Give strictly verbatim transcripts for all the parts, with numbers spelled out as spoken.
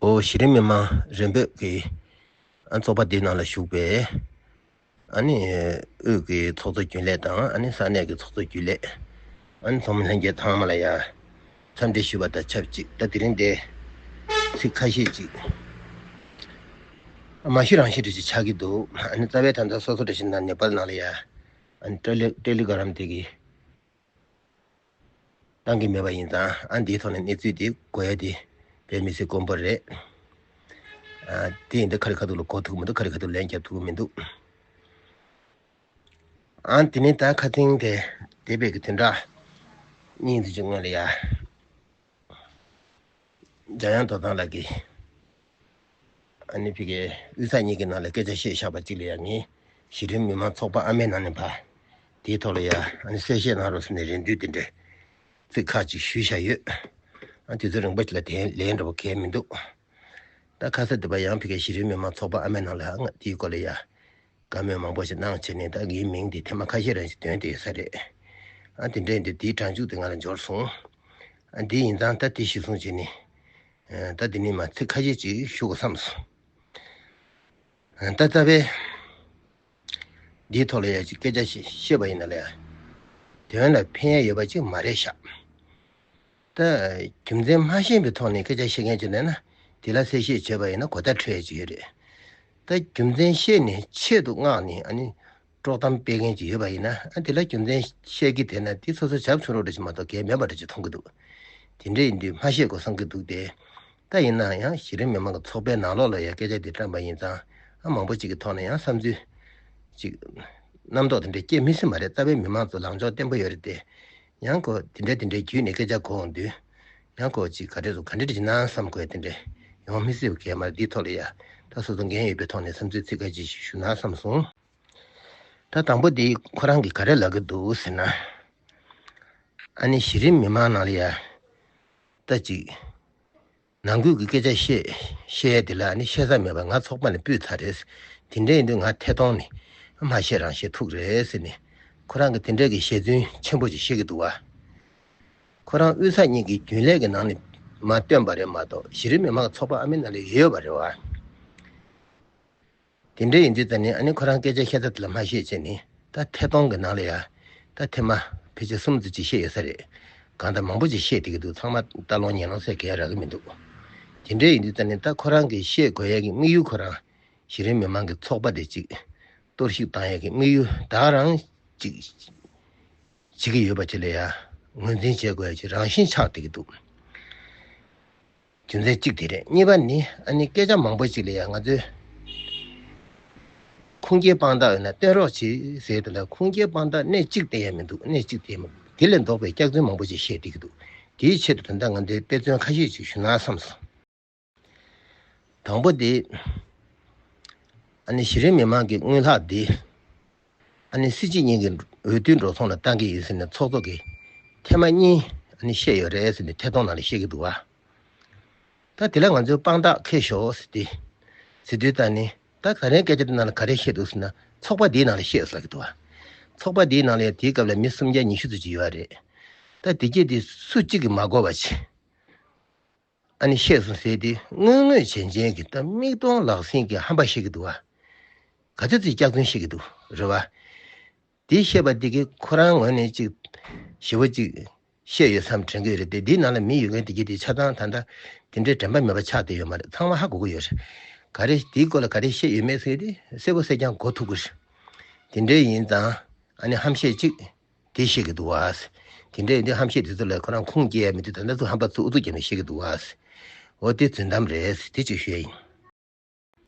ཨོ་གཞི་རིམ་མི་མང་རིམ་པས་ཀྱི་ཨ་ཚོགས་པ་འདིའི་ནང་ལ་ཞུགས་པའི་ཨ་ནི་དབུས་ཀྱི་ཚོགས་གཙོ་རྒྱུན་ལས་དང་ཨ་ནི་ས་གནས་ཀྱི་ཚོགས་གཙོ་རྒྱུན་ལས། ཨ་ནི་ཚོགས་མི་ལྷན་རྒྱས་ཚང་མ་ལ་ཡ་འཚམས་འདྲི་ཞུ་བ་དང་ཆབས་ཅིག་ད་དེ་རིང་འདི་ཚིག་ཁ་ཤས་ཅིག་མ་ཞུ་རང་ཞུ་འདྲ་ཅིག་ཆགས་ཀྱི་འདུག་ཨ་ནི་རྩ་བའི་ད་ལྟ་སོ་སོ་འདྲ་ཞིག་ན་ནེ་པཱལ་ནང་ལ་ཡ་ཨ་ནི་ཏེ་ལེ་ཏེ་ལེ་གྷ་རམ་དེ་གི་བཏང་གི་མེད་པ་ཡིན་ཙང་ཨ་འདིའི་ཐོག་ནས་གནས་ཚུལ་འདི་གོ་ཡ་དེ་དཔེ་མི་སྲིད་དཀོན་པོ་རེད། ཨ་དེ་ཡིན་དུས་ཁ་རི་ཁ་ཐུག་ལ་གོ་ཐུབ་མི་འདུག་ཁ་རི་ཁ་ཐུག་ལན་རྒྱབ་ཐུབ་མི་འདུག་ཨ་དེ་ནས་ད་ཁ་སང་དེ་འདས་པའི་གི་བདུན་ཕྲག་གཉིས་འདི་ཅིག་སྔོན་ལ་ཡ། འཇམ་དབྱངས་རྡོ་ཐང་ལགས་ཀྱིས་ཨ་ནི་ཕ་གིའི་དབུས་གཙང་གཉིས་ཀྱི་ནང་ལ་སྐད་ཆ་བཤད་བཞག་པ་གཅིག་ལ་ཡང་ངས་གཞི་རིམ་མི་མང་ཚོགས་པ་ཨ་མའི་ནང་ནས་ཕར་དེའི་ཐོག་ལ་ཡ་ཨ་ནི་གསལ་བཤད་གནང་རོགས་ཟེར་ནས་རེ་འདུན་དེ་འདྲའི་ཚིག་ཁག་ཅིག་ཞུས་བཞག་ཡོད། ཨ་དུས་ཚོད་རིང་པོ་ཅིག་ལ་དེ་ལན་འདྲ་པོ་གང་ཡང་མི་འདུག་ད་ཁ་ས་འདི་པ་ཡང་ཕ་གིའི་གཞི་རིམ་མི་མང་ཚོགས་པ་ཨ་མའི་ནང་ལ་ང་དེའི་སྐོར་ལ་ཡ་བཀའ་མོལ་མང་པོ་ཞིག་གནང་བྱས་ནས་ད་ངའི་མིང་འདི་ཐེངས་མ་ཁ་ཤས་རང་ཞིག་འདོན་བསྡད་ཡོད་ས་རེད། ཨ་དེ་འདྲ་ཡིན་དུས་དེའི་སྒྲ་འཇུག་དེ་ང་ལ་འབྱོར་སོང་། ཨ་འདི་ཡིན་ཙང་ད་དེ་གཞིར་བཟུང་བྱས་ནས་ཨ་ད་འདི་ནས་མར་ཚིག་ཁ་ཤས་ཅིག་ཞུ་དགོས་བསམ་སོང་། ཨ་ད་རྩ་བའི་འདིའི་ཐོག་ལ་ཡ་ཅིག་སྐད་ཆ་ཞིག་བཤད་པ་ཡིན་ན་ལ་ཡ་དོན་ལ་ཕན་ཡ་ཡོད་པ་ཅིག་མ་རེད་ཤག་ད་རྒྱུ་མཚན་མ་ཤེས་པའི་ཐོག་ནས་སྐད་ཆ་བཤད་མཁན་ཅིག་ལ་ན་དེ་ལ་གསལ་བཤད་བྱས་པ་ཡིན་ན་གོ་བརྡ་འཕྲོད་ཡ་ཅིག་ཡོད་རེད། ད་རྒྱུ་མཚན་ཤེས་ནས་ཆེད་དུ་མངགས་ནས་ཨ་ནི་དཀྲོག་གཏམ་སྤེལ་མཁན་ཅིག་ཡོད་པ་ཡིན་ན་ཨ་དེ་ལ་རྒྱུ་མཚན་བཤད་ཀྱི་དེ་ན་དེ་སོ་སོ་བྱབ་ཆོག་རོགས་འདྲ་ཅིག་མ་གཏོགས་གལ་མེད་པ་འདྲ་ཅིག་མཐོང་གི་འདུག་དེ་འདྲ་ཡིན་དུས་མ་བཤད་དགོས་བསམ་གྱི་འདུག་སྟེ། ད་ཡིན་ན་ཡང་གཞི་རིམ་མི་མང་གི་ཚོགས་པའི་ནང་ལོགས་ལ་ཡང་སྐད་ཆ་དེ་བཀྲམ་པ་ཡིན་ཙང་ཨ་མང་པོ་ཅིག་གི་ཐོག་ནས་ཡང་བསམ་ཚུལ་ཅིག་རྣམ་རྟོག་དེ་འདྲ་སྐྱེ་མི་སྲིད་མ་རེད། རྩ་བའི་མི་མང་ཚོ་ལངས་ཕྱོགས་བརྟན་པོ་ཡོད་རེད་དེ། ཡང་ཁོ་དེ་འདྲ་དེ་འདྲའི་བརྒྱུད་ནས་སྐད་ཆ་གོ་འོང་དུས། ཡང་ཁོ་ཅིག་ག་འདྲས་སོང་ག་འདྲས་ཅིག་གནང་བསམ་དགོས་དེ་འདྲས་ཡོང་མི་སྲིད་པ་གས་མ་རེད། འདིའི་ཐོག་ལ་ཡ་ད་སོ་སོ་འགན་ཡོད་པའི་ཐོག་ནས་བསམ་ཚུལ་ཚིག་ཁ་ཅིག་ཞུ་ན་བསམ་སོང་། ད་དང་པོ་འདི་ཁོ་རང་གིས་ག་རེ་ལབ་ཀྱི་འདུག་ཟེར་ན། ཨ་ནི་གཞི་རིམ་མི་མང་ནང་ལ་ཡ་ད་ཅིག་ནང་ཁུལ་གྱི་སྐད་ཆ་བཤད་བཤད་ཡ་དེ་ལ་ཨ་ནི་བཤད་ས་མེད་པ་ང་ཚོགས་པ་ནས་སྤུས་ཚར་རེད། དེ་འདྲ་ཡིན་དུས་ང་ཐད་གཏོང་ནས་མ་བཤད་རང་བཤད་ཐུག་རེད་ཟེར་ནས་ཁོ་རང་གིས་དེ་འདྲ་གི་ཞལ་རྫུན་ཆེན་པོ་ཅིག་བཤད་ཀྱི་འདུག་བ། ཁོ་རང་དབུས་གཙང་གཉིས་ཀྱི་རྒྱུན་ལས་ཀྱི་ནང་ནས་མར་བཏོན་པ་རེད་མ་གཏོགས་གཞི་རིམ་མི་མང་གི་ཚོགས་པ་ཨ་མའི་ནང་ལ་ཡོད་པ་རེད་བ། དེ་འདྲ་ཡིན་དུས་ད་ནི་ཨ་ནི་ཁོ་རང་སྐད་ཆ་བཤད་ས་དེ་ལ་མ་བཤད་བྱས་ནས་ད་ཐད་གཏོང་གི་ནང་ལ་ཡ་ད་ཐེངས་མ་ཕལ་ཆེར་གསུམ་ཙམ་ཅིག་བཤད་ཡོད་ས་རེད། གང་ལྟར་མང་པོ་ཅིག་བཤད་བསྡད་ཀྱི་འདུག་ཚང་མ་ལྟ་ལོང་ཉན་ལོང་ཟེར་གང་ཡང་རག་གི་མི་འདུག་དེ་འདྲ་ཡིན་དུས་ད་ནི་ད་ཁོ་རང་གིས་བཤད་དགོས་ཡ་གི་དམིགས་ཡུལ་ཁོ་རང་གཞི་རིམ་མི་མང་གི་ཚོགས་པ་དེ་ཅིག་གཏོར་བཤིག་བཏང་ཡ་གི་དམིགས་ཡུལ་ད་རང་ཅིག་བྱེད་ཀྱི་ཡོད་པ་ཅིག་ལ་ཡ་ངོས་འཛིན་བྱེད་དགོས་ཡ་ཅིག་རང་བཞིན་ཆགས་བསྡད་ཀྱི་འདུག་རྒྱུ་མཚན་གཅིག་དེ་རེད། གཉིས་པ་ནི་ཨ་ནི་སྐད་ཆ་མང་པོ་ཅིག་ལ་ཡ་ང་ཚོས་ཁུངས་སྐྱེལ་དཔང་རྟགས་ཡོད་ན་སྟོན་རོགས་བྱེད་ཟེར་དེ་ལ་ཁུངས་སྐྱེལ་དཔང་རྟགས་སྣེ་གཅིག་བསྟན་ཡ་མི་འདུག་སྣེ་གཅིག་བསྟན་ཡ་མི་འདུག་དེ་ལས་ལྡོག་པའི་སྐྱག་རྫུན་མང་པོ་ཅིག་བཤད་བསྡད་ཀྱི་འདུག་དེའི་ཆེད་དུ་ད་ལྟ་ང་ཚོས་དཔེ་མཚོན་ཁ་ཤས་ཅིག་ཞུ་ན་བསམ་སོང་། དང་པོ་དེ། ཨ་ནི་གཞི་རིམ་མི་མང་གི་དངུལ་ལྷག་འདི། ཨ་ནི་སྲིད་སྤྱི་གཉིས་ཀྱི་འོས་བསྡུའི་འགྲོ་སོང་ལ་བཏང་གི་ཡིན་ཟེར་ནས་ཚོགས་གཙོ་གིས་ཐེངས་མ་གཉིས་ཨ་ནི་བཤད་ཡོད་རེད་ཟེར་ནས་ཐད་གཏོང་ནང་ལ་བཤད་ཀྱི་འདུག་བ། ད་དེ་ལ་ང་ཚོས་དཔང་རྟགས་འཁྱེར་ཤོག་ཟེར་ཏེ། ཟེར་དུས་ད་ནི་ད་ད་རིང་སྐད་ཆ་དེ་ནང་ལ་ག་རེ་བཤད་འདུག་ཟེར་ན་ཚོགས་པ་འདིའི་ནང་ལ་བཤད་ཟེར་གྱི་འདུག་བ། ཚོགས་པ་འདིའི་ནང་ལ་ཡང་དེའི་སྐབས་ལ་མི་སུམ་བརྒྱ་ཉི་ཤུ་ཙམ་ཅིག་ཡོད་རེད། ད་དེ་གྱད་དེ་སུ་གཅིག་གིས་མ་གོ་བ་བྱས། ཨ་ནི་བཤད་སོང་ཟེར་ཏེ་དངོས་དངོས་བྱས་རྗེས་ཀྱི་ད་མིག་མཐོང་ལག་ཟིན་གྱི་ཧམ་པ་བཤད་ཀྱི་འདུག་བ། ག་ཚོད་ཅིག་སྐྱག་རྫུན་བཤད་ཀྱི་འདུག་རེད་བ། དེ་བཤད་པ་དེ་གིས་ཁོ་རང་ངོས་ནས་ཅིག་ཞེ་པོ་ཅིག་བཤད་ཡོད་བསམ་དྲན་གྱི་ཡོད་རེད་དེ་འདིའི་ནང་ལ་མི་ཡོད་མཁན་དེ་གྱད་དེ་ཆ་ཚང་ད་ལྟ་དེ་འདྲའི་དྲན་པ་མེད་པ་ཆགས་བསྡད་ཡོད་མ་རེད། ཚང་མ་ཧ་གོ་གི་ཡོད་རེད། ག་རེ་དེའི་སྐོར་ལ་ག་རེ་བཤད་ཡོད་མེད་ཟེར་དེ་གསལ་པོ་གསལ་རྐྱང་གོ་ཐུབ་ཀྱི་རེད། དེ་འདྲའི་ཡིན་ཙང་ཨ་ནི་ཧམ་བཤད་ཅིག་དེ་བཤད་ཀྱི་འདུག་བ། དེ་འདྲ་ཡིན་དུས་ཧམ་བཤད་དེ་ཚོ་ལ་ཁོ་རང་ཁུངས་སྐྱེལ་ཡ་མི་འདུག་ད་ལྟ་ཚོ་ཧམ་པ་ཚོ་ཨུ་ཚུགས་རྒྱབ་ནས་བཤད་ཀྱི་འདུག་བ། འོ་དེ་རྫུན་གཏམ་རེད་དེ་གཅིག་ཞུ་ཡ་ཡིན།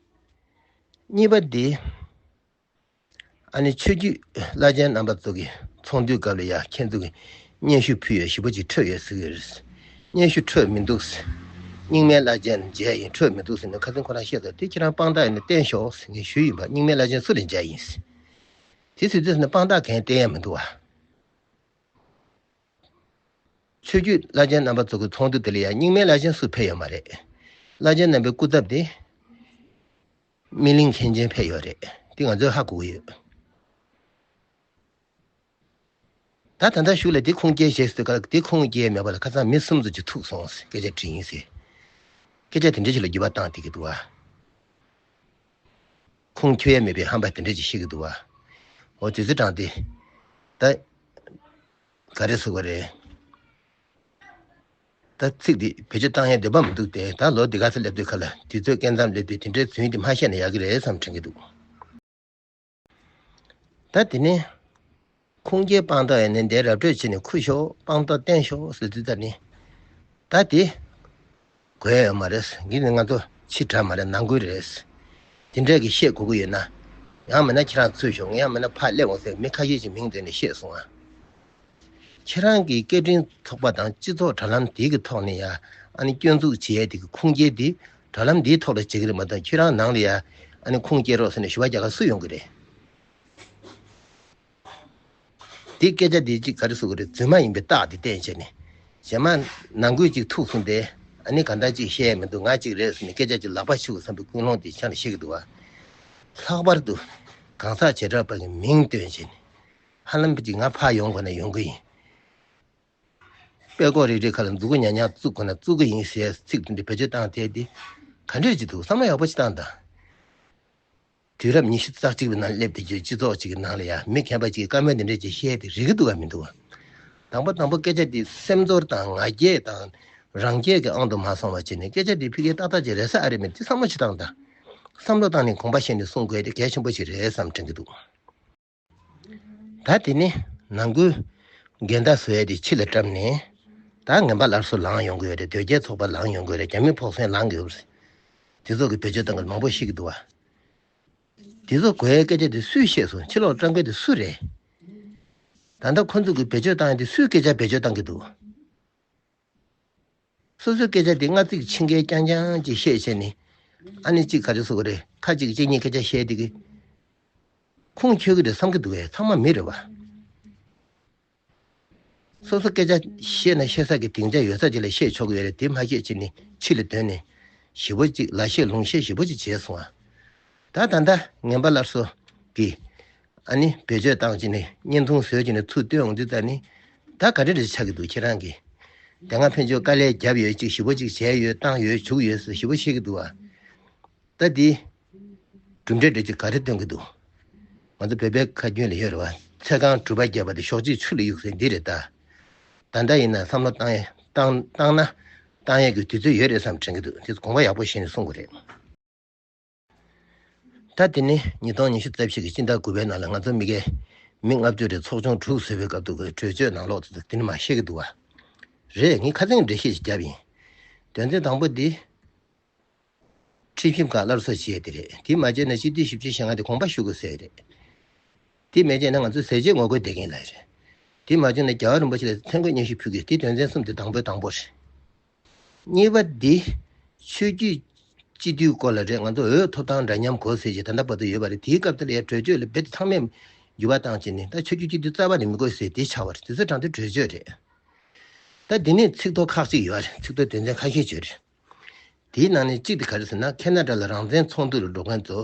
གཉིས་པ་འདི། ཨ་ནི་ཆོས་བརྒྱུད་བླ་ཆེན་རྣམ་པ་ཚོ་གི་ཚོགས་འདུའི་སྐབས་ལ་ཡ་ཁྱེད་ཚོ་གི་སྙན་ཞུ་ཕུལ་ཡ་ཞེ་པོ་ཅིག་འཕྲོད་ཡོད་ཟེར་གྱི་རེད། སྙན་ཞུ་འཕྲོད་མི་འདུག་རྙིང་མའི་བླ་ཆེན་མཇལ་ཡིན་འཕྲོད་མི་འདུག་ཟེར་ནས་ཁ་སང་ཁོ་རང་བཤད་ཚར་དེ་ཁྱེད་རང་དཔང་རྟགས་ཡིན་ན་བསྟན་ཤོག་ཟེར་ངས་ཞུས་ཡིན་པ། རྙིང་མའི་བླ་ཆེན་སུ་ལ་མཇལ་ཡིན་ཟེར། དེ་ཟེར་དུས་ཟེར་ན་དཔང་རྟགས་གང་བསྟན་ཡ་མི་འདུག་བ། ཆོས་བརྒྱུད་བླ་ཆེན་རྣམ་པ་ཚོ་གི་ཚོགས་འདུ་དེ་ལ་ཡང་རྙིང་མའི་བླ་ཆེན་སུ་ཕེབས་ཡོད་མ་རེད། བླ་ཆེན་རྣམ་པའི་སྐུ་ཚབ་དེ་སྨིན་གླིང་མཁན་ཆེན་ཕེབས་ཡོད་རེད། དེ་ང་ཚོས་ཧ་གོ་གི་ཡོད། ད་ད་ལྟ་གཞུག་ལ་དེ་ཁུངས་སྐྱེལ་བྱེད་ཟེར་ག་ལ་དེ་ཁུངས་སྐྱེལ་མེད་པ་ལ་ཁ་སང་མི་གསུམ་ཙམ་ཅིག་ཐུག་སོང་ཟེར་སྐད་ཆ་དྲིས་ཡིན་ཟེར། སྐད་ཆ་དེ་འདྲ་ཞིག་ལ་འགྱུར་བ་བཏང་བསྡད་ཀྱི་འདུག་བ། ཁུངས་འཁྱོལ་ཡ་མེད་པའི་ཧམ་པ་དེ་འདྲ་ཞིག་བཤད་ཀྱི་འདུག་བ། འོ་དེ་ཚོའི་གྲངས་དེ། ད། ག་རེ་ཟེར་དགོས་རེད། ད་ཚིག་འདི་བེད་སྤྱོད་བཏང་ཡ་འདོད་པ་མི་འདུག་སྟེ། ད་ལོ་འདི་ག་ཚོད་སླེབས་དུས་ཁ་ལ་དུས་ཚོད་སྐས་མཚམས་སླེབས་དུས་དེ་འདྲའི་ཚུལ་འདི་མ་བཤད་ན་ཡག་གི་རེད་བསམ་དྲན་གྱི་འདུག་ད་དེ་ནས་ཁུངས་སྐྱེལ་དཔང་རྟགས་ཡིན་ནའི་འདི་ར་སྤྲོད་བྱས་ནས་ཁུར་ཤོག་དཔང་རྟགས་བསྟན་ཤོག་ཟེར་དུས་ད་ནི། ད་དེ་དགོས་ཡོད་མ་རེད། འདི་ནི་ང་ཚོ་ཕྱི་དྲག་མ་རེད། ནང་ཁུལ་རེད། དེ་འདྲས་ཀྱི་བཤད་དགོས་ཀྱི་ཡོད་ན། ཡང་མིན་ན་ཁྱེད་རང་ཚུར་ཤོག་ཡང་མིན་ན་ཕར་སླེབས་འོང་ཟེར་མི་ཁ་ཤས་ཀྱིས་མིང་བཏོན་ནས་བཤད་སོང་ང་། ཁྱེད་རང་གི་སྐད་འཕྲིན་ཚོགས་པ་དང་སྤྱི་ཚོགས་དྲ་ལམ་དེ་གི་ཐོག་ནས་ཡ། ཨ་ནི་སྐྱོན་འཛུགས་བྱེད་ཡས་དེ་གི་ཁུངས་སྐྱེལ་དེ་དྲ་ལམ་འདིའི་ཐོག་ལ་བྱེད་ཀྱི་རེད་མ་གཏོགས། ཁྱེད་རང་ནང་ལ་ཡ་ཨ་ནི་ཁུངས་སྐྱེལ་རོགས་ཟེར་ནས་ཞུ་བ་རྒྱག་ག་སུ་ཡོང་གི་རེད། དེ་སྐད་ཆ་དེ་གཅིག་ག་རེ་ཟེར་དགོས་རེད། རྫུན་མ་ཡིན་པའི་རྟགས་དེ་བསྟན་བྱས་ནས། གཞན་མ་ནང་ཁུལ་གཅིག་ཐུག་སོང་སྟེ། ཨ་ནི་གང་ལྟར་གཅིག་བཤད་ཡས་མི་འདུག་ང་གཅིག་རེད་ཟེར་ནས་སྐད་ཆ་གཅིག་ལག་པ་འཆུ་དགོས་བསམ་པའི་ཀུན་སློང་དེ་ཆ་ནས་བཤད་ཀྱི་འདུག་བ། ལྷག་པར་དུ་གང་ཟག་བྱེ་བྲག་པ་གི་མིང་བཏོན་བྱས་ནས། ཧ་ལམ་པ་ཅིག་ང་ཕར་ཡོང་དགོས་ན་ཡོང་གི་ཡིན། པད་ཀོག་རིལ་རིལ་ཁ་ལ་མཛུ་གུ་ཉག་ཉག་བཙུགས་དགོས་ན་བཙུགས་ཀྱི་ཡིན་ཟེར་ཚིག་དེ་འདྲ་བེད་སྤྱོད་བཏང་བསྡད་དེ། ག་འདྲས་ཅིག་འདུག་བསམ་བློ་ཡག་པོ་ཞིག་བཏང་དང་། དུས་རབས་ཉི་ཤུ་རྩ་གཅིག་པའི་ནང་སླེབས་བསྡད་རྒྱུའི་སྤྱི་ཚོགས་ཅིག་གི་ནང་ལ་ཡ། མི་རྒན་པ་ཅིག་གིས་བཀའ་མོལ་འདི་འདྲས་ཅིག་བཤད་དེ་རིག་གི་འདུག་ག་མི་འདུག་ག་དང་པོ་དང་པོ་སྐད་ཆ་འདི་སེམས་ཚོར་དང་ང་རྒྱལ་དང་རང་རྒྱལ་གྱི་དབང་དུ་མ་སོང་བ་བྱས་ནས། སྐད་ཆ་འདི་ཕ་གིར་ཏག་ཏག་ཅིག་རེད་ས་ཨ་རེད་མེད་དེ་བསམ་བློ་ཅིག་བཏང་དང་། བསམ་བློ་བཏང་ནས་དགོངས་པ་བཞེས་ནས་གསུང་དགོས་དེ་གལ་ཆེན་པོ་ཞིག་རེད་བསམ་དྲན་གྱི་འདུག་ད་དེ་ནི་ནང་ཁུལ་འགལ་ཟླ་བཟོ་ཡས་དེ་ཕྱི་ལ་བཀྲམ་ནས། ད་ངན་པ་སླར་གསོ་ལངས་ཡོང་གི་ཡོད་རེད། དོལ་རྒྱལ་ཚོགས་པ་ལངས་ཡོང་གི་ཡོད་རེད། རྒྱ་མི་ཕོག་སོན་ལངས་ཀྱི་ཡོད་རེད། དེ་ཚོ་གི་བེད་སྤྱོད་བཏང་གི་མང་པོ་ཤེས་ཀྱི་འདུག་བ། དེ་ཚོ་དགོས་ཡས་སྐད་ཆ་དེ་སུས་བཤད་སོང་། ཕྱི་ལོགས་བཀྲམ་མཁན་དེ་སུ་རེད། ད་ལྟ་ཁོ་ཚོ་གི་བེད་སྤྱོད་བཏང་ཡས་དེ་སུའི་སྐད་ཆ་བེད་སྤྱོད་བཏང་གི་འདུག་སོ་སོའི་སྐད་ཆ་དེ་སྔ་ཚིག་ཕྱི་འགལ་རྐྱང་རྐྱང་ཅིག་བཤད་བྱས་ནས། ཨ་ནི་གཅིག་ག་རེ་ཟེར་དགོས་རེད། ཁ་ཅིག་གཅིག་གཉིས་སྐད་ཆ་བཤད་དེ་གི་ཁུངས་འཁྱོལ་གི་རེད་བསམ་གི་འདུག་གས། ཚང་མ་མི་རེད་བ། སོ་སོ་སྐད་ཆ་བཤད་ན་བཤད་ས་གི་སྡིངས་ཆ་ཡོད་ས་ཅིག་ལ་བཤད་ཆོག་གི་ཡོད་རེད། དེ་མ་བཤད་བྱས་ནས་ཕྱི་ལ་དོན་ནས་ཞེ་པོ་ཅིག་ལ་བཤད་ལུང་བཤད་ཞེ་པོ་ཅིག་བྱས་སོང་ང་། ད་ད་ལྟ་ངན་པ་སླར་གསོ་གི་ཨ་ནི་བེད་སྤྱོད་བཏང་བྱས་ནས་བརྙན་ཐུང་བཟོས་བྱས་ནས་ཚུར་བཏོན་འོང་དུས་ད་ནི། ད་ག་འདྲ་རེ་ཆགས་ཀྱི་འདུག་ཁྱེད་རང་གིས། དེ་སྔ་ཕན་ཆོད་དཀའ་ལས་བརྒྱབ་ཡོད། ཅིག་ཞེ་པོ་ཅིག་བྱས་ཡོད། བཏང་ཡོད། བྱུག་ཡོད་ཟེར་ཞེ་པོ་བཤད་ཀྱི་འདུག་བ། ད་འདི་གྲུབ་འབྲས་འདྲ་ཅིག་ག་རེ་སྟོན་གྱི་འདུག་ང་ཚོ་བོད་པའི་ཁ་རྒྱུན་ལ་ཡོད་རེད་བ། ཚེ་གང་སྒྲུབ་པ་བརྒྱབ་པ་དེ་ཞོགས་ཅིག་ཆུ་ལ་གཡུག་ཟེར་འདི་རེད་ད། ད་ལྟ་ཡིན་ན་བསམ་བློ་བཏང་ཡས་བཏང་བཏང་ན་བཏང་ཡས་ཀྱི་དུས་ཚོད་ཡོད་རེད་བསམ་དྲན་གྱི་འདུག་དེ་ཚོ་དགོངས་པ་ཡག་པོ་བཞེས་ནས་གསུང་དགོས་རེད། ད་དེ་ནི་ཉིས་སྟོང་ཉི་ཤུ་རྩ་བཞི་གི་སྤྱི་ཟླ་དགུ་པའི་ནང་ལ་ང་ཚོ་མི་སྒེར་མི་ལྔ་བཅུ་རེ་ཚོགས་ཆུང་དྲུག་བཟོས་པའི་སྐབས་དུ་གི་གྲོས་ཆོད་ནང་ལོགས་དེ་ཚོ་དེ་ནི་མ་བཤད་ཀྱི་འདུག་བ། རེད། ངས་ཁ་སང་འགྲེལ་བཤད་ཅིག་བརྒྱབ་ཡིན། དོན་ཚན་དང་པོ་འདི། ཁྲིམས་ཞིབ་ཁག་སླར་གསོ་བྱས་དེ་རེད། དེ་མ་བྱས་ན་སྤྱི་འཐུས་བཞི་བཅུ་ཞེ་ལྔ་དེ་དགོངས་པ་ཞུ་དགོས་ཟེར་རེད། དེ་མ་བྱས་ན་ང་ཚོ་ཟས་བཅད་ངོ་རྒོལ་བསྡད་མཁན་ལ་རེད། དེ་མ་བྱས་ན་རྒྱལ་བ་རིན་པོ་ཆེ་ལ་མཚན་བཀོད་སྙན་ཞུ་ཕུལ་དགོས། དེ་དོན་ཚན་གསུམ་དེ་དང་པོའི་དང་པོ་རེད། གཉིས་པ་འདི། ཆོས་བརྒྱུད་སྤྱི་འཐུས་སྐོར་ལ་རེད། ང་ཚོ་འོས་ཐོབ་ཐང་འདྲ་མཉམ་དགོས་ཟེར་གྱི་ད་ལྟ་བར་དུ་ཡོད་པ་རེད། དེའི་སྐབས་དེ་ལ་ཡ་གྲོས་ཆོད་ལ་རྦད་དེ་ཚང་མས་འགྱུར་བ་བཏང་བྱས་ནས། ད་ཆོས་བརྒྱུད་སྤྱི་འཐུས་རྩ་བ་ནས་མི་དགོས་ཟེར་དེ་ཆགས་པ་རེད། དེ་ཚོ་དྲང་དེ་གྲོས་ཆོད་རེད། ད་འདི་ནས་ཚིག་ཐོ་ཁག་ཅིག་ཡོད་རེད། ཚིག་ཐོ་དོན་ཚན་ཁ་ཤས་ཅིག་ཡོད་རེད། དེའི་ནང་ནས་གཅིག་དེ་ག་རེ་ཟེར་ན། ཁེ་ན་ཌ་ལ་རང་བཙན་ཚོགས་འདུ་ལ་འགྲོ་མཁན་ཚོ་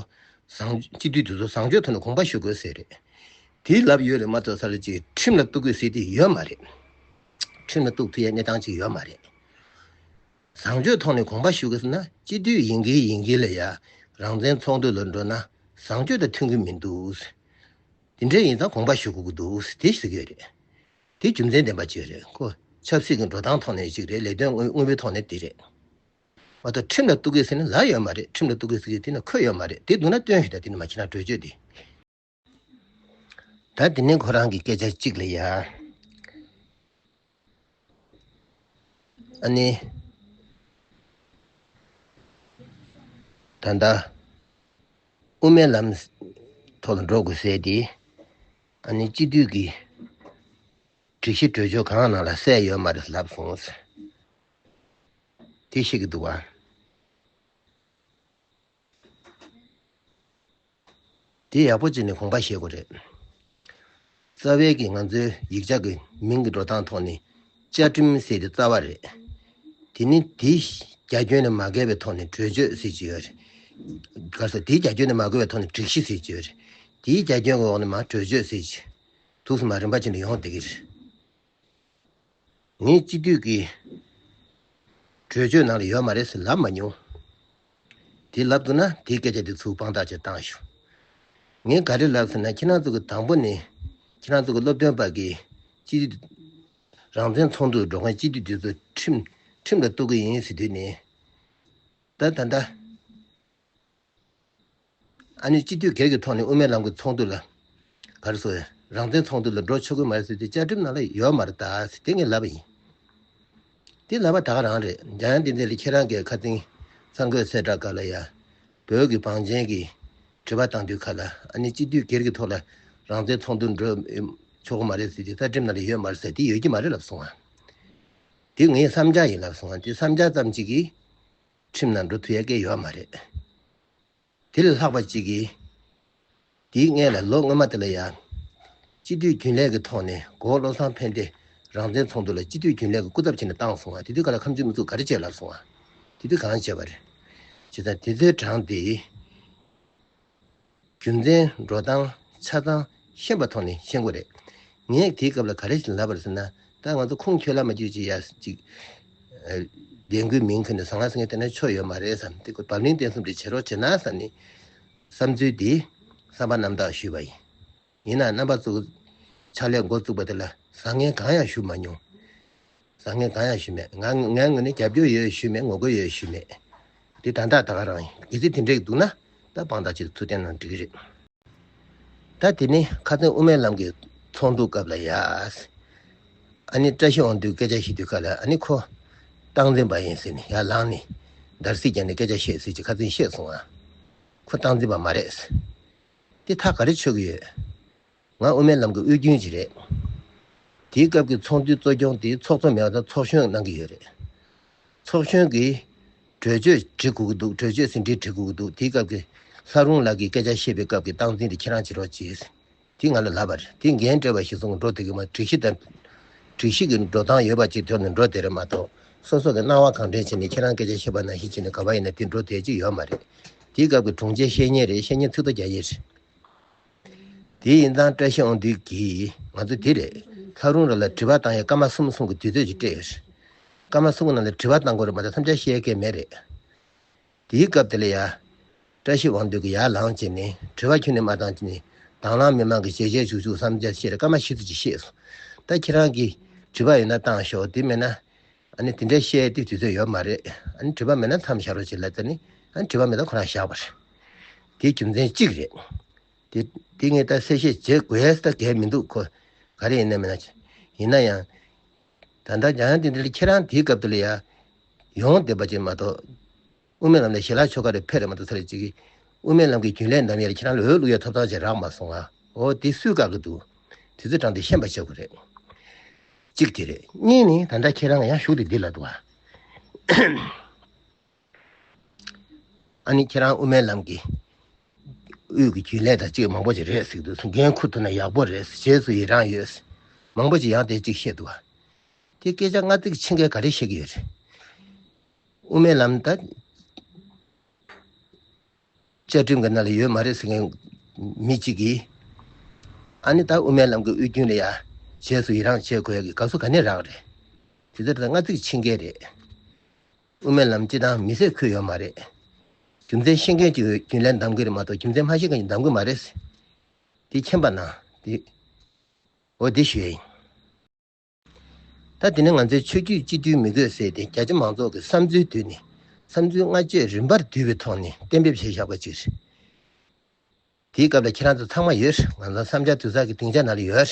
བཟང་སྤྱི་འཐུས་དེ་ཚོ་བཟང་སྤྱོད་ཐོག་ནས་དགོངས་པ་ཞུ་དགོས་ཟེར་རེད། དེའི་ལབ་ཡོད་རེད་མ་གཏོགས་ས་ལ་ཅིག་ཁྲིམས་ལ་གཏུག་དགོས་ཟེར་དེ་ཡོད་མ་རེད། ཁྲིམས་ལ་གཏུག་ཐུབ་ཡའི་གནས་སྟངས་ཅིག་ཡོད་མ་རེད། བཟང་སྤྱོད་ཐོག་ནས་དགོངས་པ་ཞུ་དགོས་ཟེར་ན། སྤྱི་འཐུས་ཡིན་གྱི་ཡིན་གྱི་ལ་ཡ་རང་བཙན་ཚོགས་འདུ་ལ་འགྲོ་ན་བཟང་སྤྱོད་དང་མཐུན་གྱི་མི་འདུག་དེ་འདྲ་ཡིན་ཙང་དགོངས་པ་ཞུ་དགོས་ཀྱི་འདུག་དེ་ཟེར་གྱི་ཡོད་རེད། དེ་རྒྱུ་མཚན་ལྡན་པ་ཅིག་རེད། ཁོ་ཆབ་སྲིད་ཀྱི་འགྲོ་སྟངས་ཐོག་ནས་ཅིག་རེད། ལས་དོན་དངོས་དངོས་པོའི་ཐོག་ནས་དེ་རེད། མ་གཏོགས་ཁྲིམས་ལ་གཏུག་གི་ཟེར་ན་ལབ་ཡོད་མ་རེད། ཁྲིམས་ལ་གཏུག་གི་ཟེར་གི་དེ་ན་འཁོད་ཡོད་མ་རེད། དེ་འདུག་ན་སྟོན་ཞུ། ད་དེ་ནི་མ་ཁྱེད་རང་གྲོས་ཆོད་དེ། ད་དེ་ནི་ཁོ་རང་གི་སྐད་ཆ་གཅིག་ལ་ཡ། ཨ་ནི། ད་ལྟ་དབུ་མའི་ལམ་ཐོག་ལ་འགྲོ་དགོས་ཟེར་དེ། ཨ་ནི་སྤྱི་འཐུས་ཀྱི་སྒྲིག་གཞི་གྲོས་ཆོད་གང་ནང་ལ་གསལ་ཡོད་མ་རེད་ལབ་སོང་། དེ་ཤེས་ཀྱི་འདུག་བ། དེ་ཡག་པོ་བྱས་ནས་དགོངས་པ་བཞེས་དགོས་རེད། རྩ་བའི་གི་ང་ཚོའི་ཡིག་ཆ་གི་མིང་གི་འགྲོ་སྟངས་ཐོག་ནས་བཅའ་ཁྲིམས་ཟེར་དེ་རྩ་བ་རེད། དེ་ནི་དེའི་རྒྱ་ཁྱོན་ནས་མ་འགལ་བའི་ཐོག་ནས་གྲོས་ཆོད་ཟེར་གྱི་ཡོད་རེད། ག་ས་དེའི་རྒྱ་ཁྱོན་ནས་མ་འགལ་བའི་ཐོག་ནས་སྒྲིག་གཞི་ཟེར་གྱི་ཡོད་རེད། དེའི་རྒྱ་ཁྱོན་གི་འོག་ནས་མར་གྲོས་ཆོད་ཟེར་གྱི། འདུག་སེ་མར་རིམ་པ་བྱས་ནས་ཡོང་བསྡད་ཀྱི་རེད། ངས་སྤྱི་འཐུས་ཀྱི་ གྲོས་ཆོད་ནང་ལ་ཡོད་མ་རེད་ཟེར་ལབ་མ་མྱོང་། དེ་ལབ་འདུག་ན་དེའི་སྐད་ཆ་དེ་ཚུར་དཔང་རྟགས་ཅིག་བཏང་ཞུ། ངས་ག་རེ་ལབ་ཟེར་ན། ཁྱེད་རང་ཚོ་གི་དང་པོ་ནས་ཁྱེད་རང་ཚོ་གི་སློབ་སྟོན་པ་གིས་སྤྱི་འཐུས་རང་བཙན་ཚོགས་འདུར་འགྲོ་མཁན་སྤྱི་འཐུས་དེ་ཚོ་ཁྲིམས་ཁྲིམས་ལ་གཏུག་གི་ཡིན་ཟེར་དུས་ནས། ད་ད་ལྟ་ཨ་ནི་སྤྱི་འཐུས་སྒེར་གྱི་ཐོག་ནས་དབུ་མའི་ལམ་གྱི་ཚོགས་འདུ་ལ་ག་རེ་ཟེར། རང་བཙན་ཚོགས་འདུ་ལ་འགྲོ་ཆོག་གི་མ་རེད་ཟེར་དུས་བཅའ་ཁྲིམས་ནང་ལ་ཡོད་མ་རེད་ད་ཟེར་དེ་ངས་ལབ་པ་ཡིན། དེ་ལབ་པ་ད་ག་རང་རེད། འཇམ་དབྱངས་བསྟན་འཛིན་ལགས་ཁྱེད་རང་གིས་ཁ་སང་གསར་འགོད་གསལ་བསྒྲགས་སྐབས་ལ་ཡ། བོད་ཀྱི་བང་ཆེན་གྱིས་དྲི་བ་བཏང་དུས་ཁ་ལ། ཨ་ནི་སྤྱི་འཐུས་སྒེར་གྱི་ཐོག་ལ་རང་བཙན་ཚོགས་འདུར་འགྲོ་ཆོག་གི་མ་རེད་ཟེར་དུས་བཅའ་ཁྲིམས་ནང་ལ་ཡོད་མ་རེད་ཟེར། དེ་ཡོད་ཀྱི་མ་རེད་ལབ་སོང་ང་། དེ་ངའི་བསམ་འཆར་ཡིན་ལབ་སོང་ང་། དེ་བསམ་འཆར་ཙམ་གཅིག་གིས་ཁྲིམས་ནང་འགྲོ་ཐུབ་ཡ་གི་ཡོད་མ་རེད། དེ་ལས་ལྷག་པ་གཅིག་གིས། དེའི་སྔོན་ལ་ལོ་སྔོན་མ་དེ་ལ་ཡང་། སྤྱི་འཐུས་རྒྱུན་ལས་ཀྱི་ཐོག་ནས་གོ་བོ་བློ་བཟང་ཕན་བདེ་རང་བཙན་ཚོགས་འདུ་ལ་སྤྱི་འཐུས་རྒྱུན་ལས་ཀྱི་སྐུ་ཚབ་བྱས་ནས་བཏང་སོང་བ། དེ་དུས་ཁ་ལ་ཁམས་ཆུ་མི་ཚོགས་ག་རེ་བྱས་ལབ་སོང་བ། དེ་དུས་གང་བྱས་པ་རེད། བྱས་ཙང་དེ་ཚོའི་གྲངས་དེ། རྒྱུ་མཚན་འགྲོ་སྟངས་ཆ་ཚང་ཤེས་པ་ཐོག་ནས་ཤེས་དགོས་རེད། ངས་དེའི་སྐབས་ལ་ག་རེ་ཞིག་ལབ་པ་རེད་ཟེར་ན། ད་ང་ཚོ་ཁུངས་འཁྱོལ་ལ་མ་འཇུག་ཅིག་ཡ་ཅིག་ལས་འགུལ་མིང་ཁྱོན་ནས་ཟང་ངེ་ཟིང་ངེ་བསྡད་ན་ཆོ་ཡོད་མ་རེད་བསམ། དེ་ཁོ་བབ་བརླིང་བརྟན་གསུམ་རེ་བྱེད་རོགས་བྱེད་ན་བསམ་ནས་བསམ་ཚུལ་དེ་བསམ་པ་རྣམ་དག་ཞུས་པ་ཡིན། ཡིན་ན་རྣམ་པ་ཚོ་ཕྱག་ལས་འགོ་བཙུགས་པ་དེ་ལ་བཟང་ངན་གང་ཡང་ཞུ་མ་མྱོང་། བཟང་ངན་གང་ཡང་ཞུས་མེད། ང་ངའི་ངོས་ནས་རྒྱབ་སྐྱོར་ཡོད་ཞུས་མེད། ངོ་རྒོལ་ཡོད་ཞུས་མེད། འདི་ད་ལྟ་ད་ག་རང་ཡིན། གལ་སྲིད་དེ་འདྲ་ཞིག་འདུག་ན་ད་དཔང་རྟགས་ཅིག་ཚུར་བསྟན་ན་འགྲིག་གི་རེད། ད་དེ་ནི་ཁ་སང་དབུ་མའི་ལམ་གྱི་ཚོགས་འདུ་སྐབས་ལ་ཡ། ཨ་ནི་བཀྲ་ཤིས་དབང་འདུས་སྐད་ཆ་བཤད་དུས་སྐབས་ལ། ཨ་ནི་ཁོ་སྟངས་འཛིན་པ་ཡིན་ཟེར་ནས་ཡར་ལངས་ནས་འདར་སིག་བརྒྱབ་ནས་སྐད་ཆ་བཤད་ཟེར་ཅིག་ཁ་སང་བཤད་སོང་ང་། ཁོ་སྟངས་འཛིན་པ་མ་རེད། དེ་ཐག་ག་རེ་ཆོད་ཀྱི་ཡོད། ང་དབུ་མའི་ལམ་གྱི་དབུས་རྒྱུན་ཅིག་རེད། དེའི་སྐབས་ཀྱི་ཚོགས་འདུའི་གཙོ་སྐྱོང་དེ་ཚོགས་གཙོ་མེད་པ་དང་ཚོགས་གཞོན་གནང་གི་ཡོད་རེད། ཚོགས་གཞོན་གྱིས་གྲོས་ཆོད་འབྲི་དགོས་ཀྱི་འདུག་གྲོས་ཆོད་ཟིན་བྲིས་འབྲི་དགོས་ཀྱི་འདུག་དེའི་སྐབས་ཀྱི་ལྷ་རུང་ལགས་ཀྱིས་སྐད་ཆ་བཤད་པའི་སྐབས་ཀྱི་སྟངས་འཛིན་དེ་ཁྱེད་རང་བྱེད་རོགས་གྱིས། དེ་ང་ལ་ལབ་པ་རེད། དེ་འགན་སྤྲད་པ་ཞིག་སོང་འགྲོ་བསྡད་ཀྱི་མ། སྒྲིག་གཞི་དང་། སྒྲིག་གཞི་གི་འགྲོ་སྟངས་ཡོད་པ་ཅིག་ཐོག་ནས་འགྲོ་བསྡད་རེད་མ་གཏོགས། སོ་སོ་གི་སྣང་བ་གང་དྲན་བྱས་ནས་ཁྱེད་རང་སྐད་ཆ་བཤད་པ་ནང་བཞིན་བྱས་ནས་ག་པར་ཡིན་ན་དེ་འགྲོ་བསྡད་ཀྱི་ཡོད་མ་རེད། དེའི་སྐབས་ཀྱི་དྲུང་ཆེ་བཤེས་གཉེན་རེད། བཤེས་གཉེན་ཚིག་ཐོ་རྒྱག་ཡས་རེད། དེ་ཡིན་ཙང་བཀྲ་ཤིས་དབང་འདུས་ཀྱིས་ང་ཚོ་དེ་རེད། ལྷ་རུང་ར་ལ་དྲི་བ་བཏང་ཡས་སྐར་མ་གསུམ་གསུམ་གྱི་དུས་ཚོད་ཅིག་སྤྲད་ཡོད་རེད། སྐར་མ་གསུམ་གྱི་ནང་ལ་དྲི་བ་བཏང་དགོས་རེད་མ་གཏོགས་བསམ་འཆར་བཤད་མཁན་མེད་རེད། དེའི་སྐབས་དེ་ལ་ཡ། བཀྲ་ཤིས་དབང་འདུས་ཀྱིས་ཡར་ལངས་བྱས་ནས་དྲི་བ་ཁྱོན་ནས་མ་བཏང་བྱས་ནས། དྭང་བླངས་མི་མང་གི་ཞལ་བཞེས་ཞུ་ཞུ་བསམ་འཆར་བཤད་རེད། སྐར་མ་བཞི་ཙམ་ཅིག་བཤད་སོང་། ད་ཁྱེད་རང་གིས་དྲི་བ་ཡོད་ན་བཏང་ཤོག་དེ་མེད་ན། ཨ་ནི་དེ་འདྲའི་བཤད་དུས་དུས་ཚོད་ཡོད་མ་རེད། ཨ་ནི་དྲི་བ་མེད་ན་མཚམས་བཞག་རོགས་བྱེད་ལབ་ཙང་ནི། ཨ་ནི་དྲི་བ་མེད་ན་ཁོ་རང་བཞག་པ་རེད། དེ་རྒྱུ་མཚན་གཅིག་རེད། དེ་དེ་ངས་ད་གསལ་བཤད་བྱེད་དགོས་ཡས་ད་གལ་མི་འདུག་ཁོ་ག་རེ་ཡིན་ན་མིན་ན། ཡིན་ན་ཡང་། ད་ལྟ་འཇམ་དབྱངས་བསྟན་འཛིན་ལགས་ཁྱེད་རང་དེའི་སྐབས་དེ་ལ་ཡ། ཡོང་བསྡད་པ་ཅིག་མ་གཏོགས། དབུ་མའི་ལམ་ལ་ཞལ་ལག་མཆོད་ག་རེ་ཕེབས་རེད་མ་གཏོགས་ཚར་ཅིག་གིས། དབུ་མའི་ལམ་གྱི་རྒྱུན་ལས་གནང་ཡས་ལ་ཁྱེད་རང་ལ་འོས་བླུག་ཡས་ཐོབ་ཐང་ཅིག་རག་མ་སོང་ང་། འོ་དེ་སུས་བཀག་གི་འདུག་དེ་ཚོ་དྲངས་ཏེ་ཤེས་པ་བྱེད་དགོས་རེད། གཅིག་དེ་རེད། གཉིས་ནི་ད་ལྟ་ཁྱེད་རང་ཡང་ཞུགས་ཏེ་འདི་ལ་འདུག་ཨ། ཨ་ནི་ཁྱེད་རང་དབུ་མའི་ལམ་གྱི་དབུས་ཀྱི་རྒྱུན་ལས་དང་གཅིག་མང་པོ་ཅིག་རེད་ཟེར་གྱི་འདུག་འགན་འཁུར་ཐུབ་ན་ཡག་པོ་རེད། རྗེས་སུ་ཡི་རང་ཡོད། མང་པོ་ཅིག་ཡང་དེ་གཅིག་བཤད་འདུག་ཨ། དེ་སྐད་ཆ་སྔ་ཚིག་ཕྱི་འགལ་ག་རེ་བཤད་ཀྱི་ཡོད་རེད། དབུ་མའི་ལམ་ད་བཅའ་ཁྲིམས་ཀྱི་ནང་ལ་ཡོད་མ་རེད་ཟེར་མཁན་མི་གཅིག་གིས། ཨ་ནི་ད་དབུ་མའི་ལམ་གྱི་དབུས་རྒྱུན་ལ་ཡ་རྗེས་སུ་ཡི་རང་བྱེད་དགོས་ཡ་གི་དགའ་བསུ་ག་ནས་རག་རེད། དེ་ཚོ་ད་སྔ་ཚིག་ཕྱི་འགལ་རེད། དབུ་མའི་ལམ་སྤྱི་བཏང་མི་སེར་ཁུར་ཡོད་མ་རེད། རྒྱུ་མཚན་ཤེས་མཁན་གྱིས་རྒྱུན་ལས་འདེམས་ཀྱི་རེད་མ་གཏོགས་རྒྱུ་མཚན་མ་ཤེས་མཁན་གྱིས་འདེམས་ཀྱི་མ་རེད། དེ་མཁྱེན་པ་གནང་། དེ། འོ་དེ་ཞུ་ཡ་ཡིན། ད་དེ་ནས་ང་ཚོའི་ཆོས་བརྒྱུད་སྤྱི་འཐུས་མི་དགོས་ཟེར་དེ་རྒྱ་ཆེ་མང་ཚོགས་ཀྱི་བསམ་ཚུལ་བསྡུས་ནས། བསམ་ཚུལ་སྔ་ཕྱི་རིམ་པར་བསྡུས་པའི་ཐོག་ནས་གཏན་འབེབས་བྱས་བཞག་པ་ཅིག་རེད། དེའི་སྐབས་ལ་ཁྱེད་རང་ཚོ་ཚང་མ་ཡོད། ང་ཚོ་བསམ་འཆར་བསྡུ་ས་གི་སྡིངས་ཆ་ནང་ལ་ཡོད།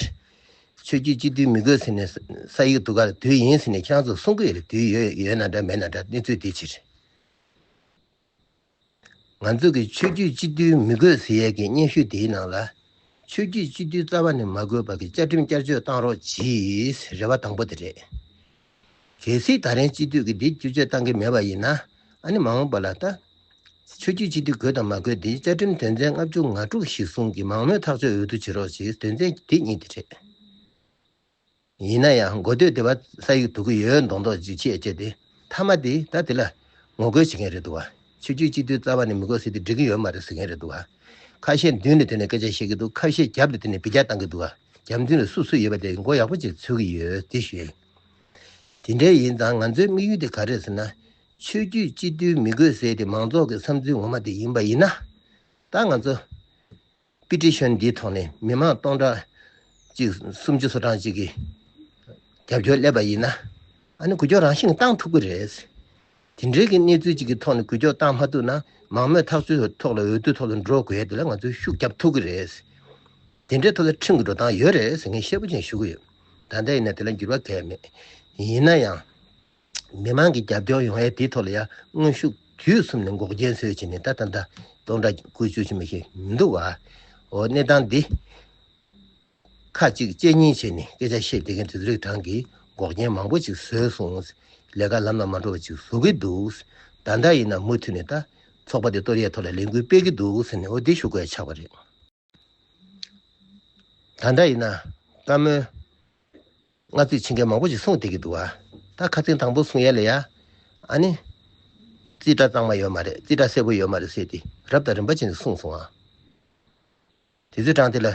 ཆོས་བརྒྱུད་སྤྱི་འཐུས་མི་དགོས་ཟེར་ནས་ས་ཡིག་བསྡུ་ག་ལ་བསྡུས་ཡིན་ཟེར་ནས་ཁྱེད་རང་ཚོ་གསུང་གི་ཡོད་རེད། བསྡུས་ཡོད་ཡོད་ན་འདྲ་མེད་ན་འདྲ་གནས་ཚུལ་དེ་ཕྱིར། ང་ཚོ་གི་ཆོས་བརྒྱུད་སྤྱི་འཐུས་མི་དགོས་ཟེར་ཡས་ཀྱི་སྙན་ཞུ་དེའི་ནང་ལ། ཆོས་བརྒྱུད་སྤྱི་འཐུས་རྩ་བ་ནས་མ་དགོས་པ་གི་བཅའ་ཁྲིམས་བསྐྱར་བཅོས་བཏང་རོགས་གྱིས། རེ་བ་དང་པོ་དེ་རེད། གལ་སྲིད་ད་རིང་སྤྱི་འཐུས་ཀྱིས་འདི་བསྒྱུར་བཅོས་བཏང་གི་མེད་པ་ཡིན་ན། ཨ་ནི་མ་འོངས་པ་ལ་ད། ཆོས་བརྒྱུད་སྤྱི་འཐུས་དགོས་དང་མ་དགོས་དེ་བཅའ་ཁྲིམས་དོན་ཚན་ལྔ་བཅུ་ང་དྲུག་གཞིར་བཟུང་གི་མང་མོས་ཐག་གཅོད་འོས་བསྡུ་བྱེད་རོགས་ཞེས་དོན་ཚན་དེ་གཉིས་དེ་རེད། ཡིན་ན་ཡང་འགོ་སྟོད་སྡེ་པ་ས་ཡིག་བསྡུ་གི་ཡོད་མདོག་མདོག་ཅིག་བྱས་བྱས་ཏེ། མཐའ་མ་དེ་ད་དེ་ལ་ངོ་རྒོལ་བྱེད་མཁན་རེད་འདུག་བ། ཆོས་བརྒྱུད་སྤྱི་འཐུས་རྩ་བ་ནས་མི་དགོས་ཟེར་དེ་འགྲིག་གི་ཡོད་མ་རེད་ཟེར་མཁན་རེད་འདུག་བ། ཁ་ཤས་མདུན་ལ་དེ་ནས་སྐད་ཆ་བཤད་ཀྱི་འདུག་ཁ་ཤས་རྒྱབ་ལ་དེ་ནས་འབུད་རྒྱག་བཏང་གི་འདུག་བ། རྒྱབ་མདུན་ལ་སུ་སུ་ཡོད་པ་དེ་མགོ་ཡག་པོ་ཅིག་ཚོད་ཀྱི་ཡོད་དེ་ཞུ་ཡ་ཡིན། དེ་འདྲའི་ཡིན་ཙང་ང་ཚོའི་དམིགས་ཡུལ་དེ་ག་རེད་ཟེར་ན། ཆོས་བརྒྱུད་སྤྱི་འཐུས་མི་དགོས་ཟེར་ཏེ་མང་ཚོགས་ཀྱི་བསམ་ཚུལ་ངོ་མ་དེ་ཡིན་པ་ཡིན་ན། ད་ང་ཚོ་པི་ཊི་ཤན་འདིའི་ཐོག་ནས་མི་མང་སྟོང་ཕྲག་གཅིག་སུམ་ཅུ་སོ་གྲངས་གཅིག་གིས་རྒྱབ་སྐྱོར་སླེབས་པ་ཡིན་ན། ཨ་ནི་འགུལ་སྐྱོད་རང་བཞིན་བཏང་ཐུབ་ཀྱི་རེད། དེ་འདྲའི་གི་གནས་ཚུལ་གཅིག་གི་ཐོག་ནས་འགུལ་སྐྱོད་བཏང་མ་ཐུབ་ན། མང་མོས་ཐག་གཅོད་ཐོག་ལ་འོས་བསྡུ་ཐོག་ལ་འགྲོ་དགོས་ཡ་དེ་ལ་ང་ཚོས་ཤུགས་རྒྱབ་ཐུབ་ཀྱི་རེད། དེ་འདྲའི་ཐོག་ལ་ཁྲིམས་ཀྱི་འགྲོ་སྟངས་ཡོད་རེད་ཟེར་ངས་གསལ་པོ་ཅན་ཞུ་གི་ཡོད། ད་ལྟ་ཡིན་ན་དེ་ལ་འགྱུར་བ་གང་ཡང་མེད། ཡིན་ན་ཡང་། མི་མང་གི་རྒྱབ་སྐྱོར་ཡོང་ཡས་དེའི་ཐོག་ལ་ཡང་དངོས་ཤུགས་དུས་གསུམ་ནས་འགོག་རྐྱེན་བཟོས་བྱས་ནས། ད་ད་ལྟ་སྟོང་ཕྲག་དགུ་བཅུ་ཞིག་མི་ཤེས་མི་འདུག་བ། འོ་གནས་སྟངས་འདི་ཁ་གཅིག་གཅེས་གཉིས་བྱས་ནས་སྐད་ཆ་བཤད་བསྡད་མཁན་དེ་ཚོའི་རིགས་གྲངས་ཀྱིས་འགོག་རྐྱེན་མང་པོ་ཅིག་བཟོས་སོང་། ལས་ཀ་ལམ་ལ་མ་འགྲོ་བ་ཅིག་བཟོ་གི་འདུག། ད་ལྟ་ཡིན་ན་མུ་མཐུད་ནས་ད་ཚོགས་པ་དེ་གཏོར་ཡས་ཐོག་ལ་ལས་འགུལ་སྤེལ་གི་འདུག་ཟེར་ནས། འོ་འདི་ཞུ་དགོས་ཆགས་པ་རེད། ད་ལྟ་ཡིན་ན་བཀའ་མོལ་སྔ་ཚིག་ཕྱི་འགལ་མང་པོ་ཞིག་གསུངས་བསྡད་ཀྱི་འདུག་བ། ད་ཁ་ཚིག་དང་པོ་གསུང་ཡ་ལ་ཡ། ཨ་ནི། རྩིས་ཁྲ་གཙང་མ་ཡོད་མ་རེད། རྩིས་ཁྲ་གསལ་པོ་ཡོད་མ་རེད་ཟེར་ཏེ་རབ་དང་རིམ་པ་བྱས་ནས་གསུངས་སོང་ཨ། དེ་ཚོའི་གྲངས་དེ་ལ་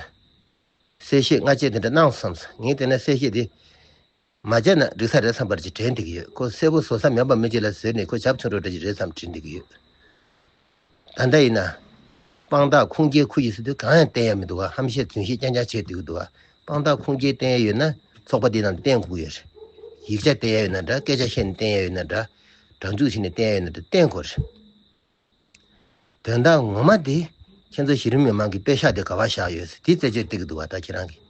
གསལ་བཤད་སྔ་རྗེས་དེ་འདྲ་གནང་བསམ་སོང་། ངས་དེ་ན་གསལ་བཤད་དེ་མ་བྱས་ན་འགྲིག་ས་རེད་བསམ་པར་ཅིག་དྲན་བསྡད་ཀྱི་ཡོད། ཁོ་གསལ་པོ་བཟོ་ས་མེད་པ་མི་གཅིག་ལ་བཟོས་ནས་ཁོ་བྱབ་ཆུང་འགྲོ་འདྲ་ཅིག་རེད་བསམ་དྲན་བསྡད་ཀྱི་ཡོད། ད་ལྟ་ཡིན་ན། དཔང་རྟགས་ཁུངས་སྐྱེལ་ཁུལ་ཡིན་ཟེར་དུས་གང་ཡང་བསྟན་ཡ་མི་འདུག་ག། ཧམ་བཤད་རྫུན་བཤད་རྐྱང་རྐྱང་བྱས་བསྡད་ཀྱི་འདུག་ག། དཔང་རྟགས་ཁུངས་སྐྱེལ་བསྟན་ཡ་ཡོད་ན་ཚོགས་པ་འདི་ནང་བསྟན་དགོས་ཀྱི་ཡོད་རེད། ཡིག་ཆ་བསྟན་ཡ་ཡོད་ན་འདྲ། སྐད་ཆ་བཤད་ནས་བསྟན་ཡ་ཡོད་ན་འདྲ། སྒྲ་འཇུག་བྱས་ནས་བསྟན་ཡ་ཡོད་ན་འདྲ་བསྟན་དགོས་རེད། དོན་དག་ངོ་མ་དེ་ཁྱེད་ཚོ་གཞི་རིམ་མི་མང་གི་པེ་ཤག་དེ་ག་པར་བཞག་ཡོད་ཟེར་དེ་རྩད་གཅོད་བསྡད་ཀྱི་འདུག་ག། ད་ཁྱེད་རང་གིས་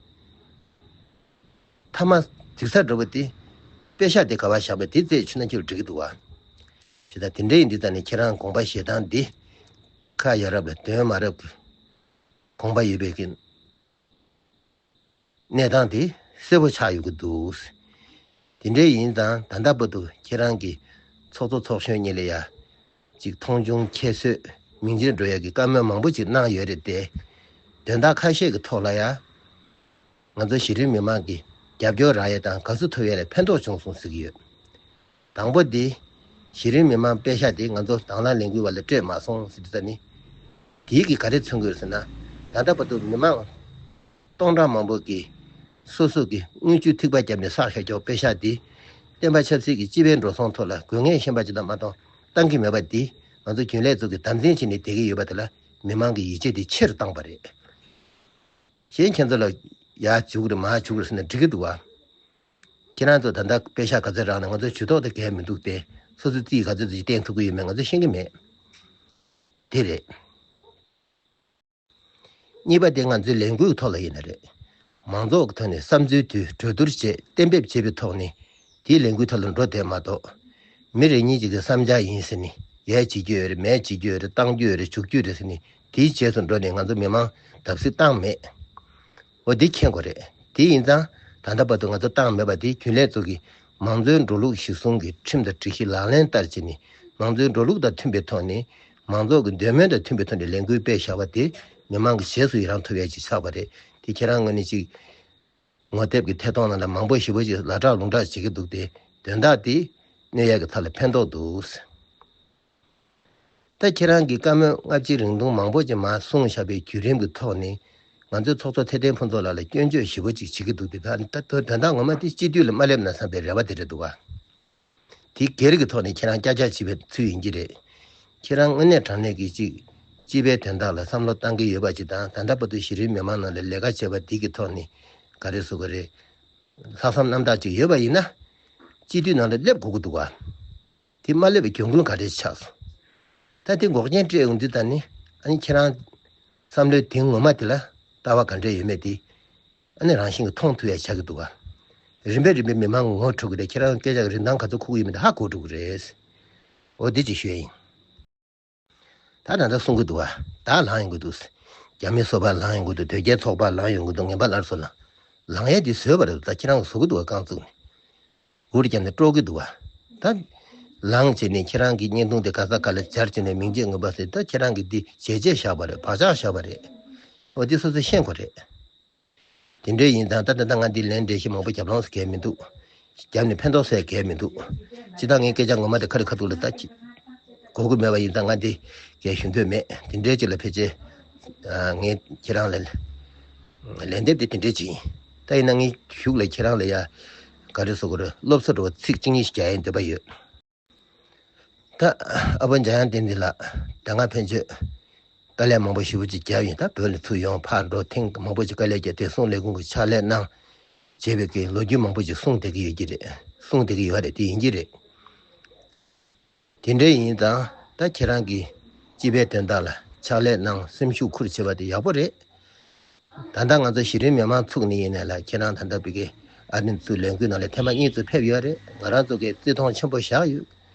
མཐའ་མ་འགྲིག་ས་འགྲོ་བ་དེ་པེ་ཤག་དེ་ག་པར་བཞག་པ་དེ་རྩད་ཆོད་ན་ཁྱོད་འགྲིག་གི་འདུག་ག། ཇི་ལྟར་དེ་འདྲ་ཡིན་དུས་ད་ནི་ཁྱེད་རང་དགོངས་པ་བཞེས་སྟངས་འདི་ཁ་ཡ་རབས་ལ་དོན་མ་རབས་ཀྱི་དགོངས་པ་ཡོད་པའི་གི་གནས་སྟངས་དེ་གསལ་པོ་ཆགས་ཡོང་གི་འདུག། དེ་འདྲ་ཡིན་ཙང་ད་ལྟ་བར་དུ་ཁྱེད་རང་གི་ཚོགས་གཙོ་ཚོགས་གཞོན་གཉིས་ལ་ཡ་ཅིག་མཐོང་ཆུང་ཁྱད་གསོད་མིང་ཆེར་འགྲོ་ཡ་གི་བཀའ་མོལ་མང་པོ་ཅིག་གནང་ཡོད་རེད་དེ། དོན་དག་ཁ་ཤས་ཀྱི་ཐོག་ལ་ཡ། ང་ཚོ་གཞི་རིམ་མི་མང་གིས་རྒྱབ་སྐྱོར་རག་ཡས་དང་དགའ་བསུ་ཐོབ་ཡས་ལ་ཕན་ཐོགས་བྱུང་སོང་ཟེར་གྱི་ཡོད། དང་པོ་འདི། གཞི་རིམ་མི་མང་པེ་ཤག་འདི་ང་ཚོ་དང་བླངས་ལས་འགུལ་བ་ལ་སྤྲད་མ་སོང་ཟེར་དུས་ཙ་ནི། དེའི་གི་ག་རེ་མཚོན་གྱི་ཡོད་ཟེར་ན། ད་ལྟ་བར་དུ་མི་མང་སྟོང་ཕྲག་མང་པོ་གིས་སོ་སོ་གི་རྔུལ་ཆུ་ཐིགས་པ་བརྒྱབ་ནས་བསགས་བཞག་ཀྱོག་པེ་ཤག་འདི། བསྟན་པ་ཆབ་སྲིད་ཀྱི་སྤྱི་པའི་འགྲོ་སོང་ཐོག་ལ་དགོས་ངེས་ཤན་པ་ཅིག་དང་མ་གཏོགས་བཏང་གི་མེད་པ་འདི། ང་ཚོ་རྒྱུན་ལས་ཚོ་གིས་དམ་འཛིན་བྱས་ནས་བསྡད་ཀྱི་ཡོད་པ་དེ་ལ་མི་མང་གི་ཡིད་ཆེས་དེ་ཆེ་རུ་བཏང་པ་རེད། གཞན་ཁྱེད་ཚོ་ལ་ཡར་འཇུག་རེད་མར་འཇུག་རེད་ཟེར་ན་འགྲིག་གི་འདུག་བ། ཁྱེད་རང་ཚོ་ད་ལྟ་པེ་ཤག་ག་ཚོད་རག་ན་ང་ཚོ་ཇུས་གཏོགས་དེ་གས་མི་འདུག་སྟེ། སོ་སོའི་རྩིས་ག་ཚོད་ཅིག་བཏོན་ཐུབ་ཀྱི་ཡོད་མེད་ང་ཚོ་ཤེས་ཀྱི་མེད། དེ་རེད། གཉིས་པ་དེ་ང་ཚོའི་ལས་འགུལ་ཐོག་ལ་ཡིན་ན་རེད། མང་ཚོགས་ཀྱི་ཐོག་ནས་བསམ་ཚུལ་དུ་གྲོས་བསྡུར་བྱས་གཏན་འབེབས་བྱས་པའི་ཐོག་ནས་དེའི་ལས་འགུལ་ཐོག་ལ་འགྲོ་བསྡད་མ་གཏོགས། མི་རེ་གཉིས་ཅིག་གི་བསམ་འཆར་ཡིན་ཟེར་ནས་ཡས་བྱེད་རྒྱུ་ཡོད་རེད། མས་བྱེད་རྒྱུ་ཡོད་རེད། བཏང་རྒྱུ་ཡོད་རེད། བྱུག་རྒྱུ་རེད་ཟེར་ནས་དེའི་རྗེས་སུ་འགྲོ་ནས་ང་ཚོ་མི་མང་བརྡབ་གསིག་བཏང་མེད། འོ་འདི་མཁྱེན་དགོས་རེད། དེ་ཡིན་ཙང་ད་ལྟ་བར་དུ་ང་ཚོ་བཏང་མེད་པ་དེ་རྒྱུན་ལས་ཚོ་གིས་མང་གཙོའི་འགྲོ་ལུགས་གཞི་བཟུང་གི་ཁྲིམས་དང་སྒྲིག་གཞི་ལག་ལེན་བསྟར་བྱས་ནས་མང་གཙོའི་འགྲོ་ལུགས་དང་མཐུན་པའི་ཐོག་ནས་མང་ཚོགས་ཀྱི་འདོད་མོས་དང་མཐུན་པའི་ཐོག་ནས་ལས་འགུལ་སྤེལ་བཞག་པ་དེ་མི་མང་གི་རྗེས་སུ་ཡི་རང་ཐོབ་ཡས་ཅིག་ཆགས་པ་རེད། དེ་ཁྱེད་རང་ངོས་ནས་ཅིག་ངོ་དེབ་ཀྱི་ཐད་གཏོང་ནང་ལ་མང་པོ་ཞེ་པོ་ཅིག་ལ་གྲགས་ལུང་གྲགས་བྱེད་ཀྱི་འདུག་སྟེ། དོན་དག་དེ་གནོད་ཡག་གི་ཐབས་ལ་ཕན་ཐོགས་འདུག། ད་ཁྱེད་རང་གིས་བཀའ་མོལ་ལྔ་བཅུའི་རིང་ཐུང་མང་པོ་ཅིག་མར་གསུངས་བཞག་པའི་བརྒྱུད་རིམ་གྱི་ཐོག་ནས་ང་ཚོའི་ཚོགས་གཙོ་ཐེག་ཆེན་ཕུན་ཚོགས་ལགས་ལ་སྐྱོན་བརྗོད་ཞེ་པོ་ཅིག་བྱེད་ཀྱི་འདུག་སྟེ། ད་ད་དོན་དག་ངོ་མ་དེ་སྤྱི་འཐུས་ལ་མ་སླེབས་ན་བསམ་པའི་རེ་བ་དེ་རེད་འདུག་ག། དེ་སྒེར་གྱི་ཐོག་ནས་ཁྱེད་རང་སྐྱག་རྫུན་བྱས་པའི་ཚུལ་ཡིན་གྱི་རེད། ཁྱེད་རང་དངོས་གནས་དྲང་གནས་ཀྱི་ཅིག་སྤྱི་པའི་དོན་དག་ལ་བསམ་བློ་བཏང་གི་ཡོད་པ་ཅིག་དང་། ད་ལྟ་བར་དུ་གཞི་རིམ་མི་མང་ནང་ལ་ལས་ཀ་བྱས་པ་འདི་གི་ཐོག་ནས་ག་རེ་ཟེར་དགོས་རེད། ལྷག་བསམ་རྣམ་དག་ཅིག་ཡོད་པ་ཡིན་ན་སྤྱི་འཐུས་ནང་ལ་སླེབས་དགོས་ཀྱི་འདུག་ག། དེ་མ་སླེབས་པའི་གྱོང་གུན་ག་འདྲས་ཆགས་སོང་། ད་དེ་འགོག་རྐྱེན་སྤྲད་ཡོང་དུས་ད་ནི་ཨ་ནི་ཁྱེད་རང་བསམ་བློའི་གདེང་ངོ་མ་དེ་ལ་ལྟ་བ་ག་འདྲས་ཡོད་མེད་དེ་ཨ་ནི་རང་བཞིན་གྱིས་མཐོང་ཐུབ་ཡ་ཆགས་ཀྱི་འདུག་ག། རིམ་པས་རིམ་པས་མི་མང་ངོ་འཕྲོད་ཀྱི་རེད། ཁྱེད་རང་སྐད་ཆ་གི་རིན་ཐང་ག་ཚོད་ཁུག་གི་ཡོད་མེད་དེ་ཧ་གོ་འགྲོ་གི་རེད། འོ་འདི་ཅིག་ཞུ་ཡ་ཡིན། ད་ད་ལྟ་གསུང་གི་འདུག་ག། ད་ལངས་ཡོང་གི་འདུག། རྒྱ་མི་སོ་པ་ལངས་ཡོང་གི་འདུག། དོལ་རྒྱལ་ཚོགས་པ་ལངས་ཡོང་གི་འདུག། ངན་པ་སླར་གསོ་ལངས། ལངས་ཡ་འདི་བཟོས་པ་རེད། ད་ཁྱེད་རང་གིས་བཟོ་གི་འདུག་ག། རྐང་བཙུགས་ནས། འུར་བརྒྱབ་ནས་དཀྲོག་གི་འདུག་བ། ད་ལངས་བྱས་ནས་ཁྱེད་རང་གི་བརྙན་ཐུང་དེ་ག་ས་ག་ལ་སྦྱར་བྱས་ནས་མིང་རྗེས་ངོ་མ་ཟེར། ད་ཁྱེད་རང་གིས་འདི་བྱས་རྗེས་བཞག་པ་རེད། བག་ཆགས་བཞག་པ་རེད། འོ་འདི་སོ་སོས་ཤེས་དགོས་རེད། དེ་འདྲ་ཡིན་ཙང་ད་ད་ད་ང་འདི་ལན་འགྲེལ་བཤད་མང་པོ་རྒྱབ་ལོང་ཟེར་གལ་མི་འདུག། རྒྱབ་ནས་ཕན་ཐོགས་ཟེར་གལ་མི་འདུག། སྤྱིར་བཏང་ངའི་སྐད་ཆ་ངོ་མ་དེ་ཁ་རི་ཁ་ཐུག་ལ་ད་ཅི་གོ་གི་མེད་པ་ཡིན་ཙང་ང་འདི་གས་ཞུ་འདོད་མེད། དེ་འདྲའི་ཅིག་ལ་ཕལ་ཆེར་ངས་ཁྱེད་རང་ལ་ལན་འདེབས་དེ་དེ་འདྲའི་ཅིག་ཡིན། ད་ཡིན་ན་ངའི་གཞུག་ལ་ཁྱེད་རང་ལ་ཡ་ག་རེ་ཟེར་དགོས་རེད། སློབ་གསོ་འདྲ་བོ་ཚིག་གཅིག་གཉིས་ཤིག་རྒྱག་ཡའི་འདོད་པ་ཡོད། ད་ཨ་ཕ་འཇམ་དབྱངས་བསྟན་འཛིན་ལགས་ད་སྔ་ཕན་ཆོད་དཀའ་ལས་མང་པོ་ཞེ་པོ་ཅིག་བརྒྱབ་ཡིན། ད་བོད་ལ་ཚུར་ཡོང་ཕར་འགྲོ་ཐེངས་མང་པོ་ཅིག་དཀའ་ལས་བརྒྱབ་སྟེ་གསུང་ལས་ཁུངས་ཀྱི་ཕྱག་ལས་གནང་བྱས་པའི་གི་ལོ་རྒྱུས་མང་པོ་ཅིག་གསུངས་བསྡད་ཀྱི་ཡོད་ཀྱི་རེད། གསུངས་བསྡད་ཀྱི་ཡོད་རེད། དེ་ཡིན་གྱི་རེད། དེ་འདྲ་ཡིན་ཙང་ད་ཁྱེད་རང་གིས་སྤྱི་པའི་དོན་དག་ལ་ཕྱག་ལས་གནང་སེམས་ཤུགས་ཁུར་བྱས་པ་དེ་ཡག་པོ་རེད། ད་ལྟ་ང་ཚོ་གཞི་རིམ་མི་མང་ཚུགས་ནས་ཡིན་ནའི་ལ་ཁྱེད་རང་ད་ལྟ་བི་གའི་ཨ་རི་ཚུར་ལས་འགུལ་ནང་ལ་ཐེངས་མ་གཉིས་ཙམ་ཕེབས་ཡོད་རེད། ང་རང་ཚོ་གིས་བརྩི་མཐོང་ཆེན་པོ་བཞག་ཡོད།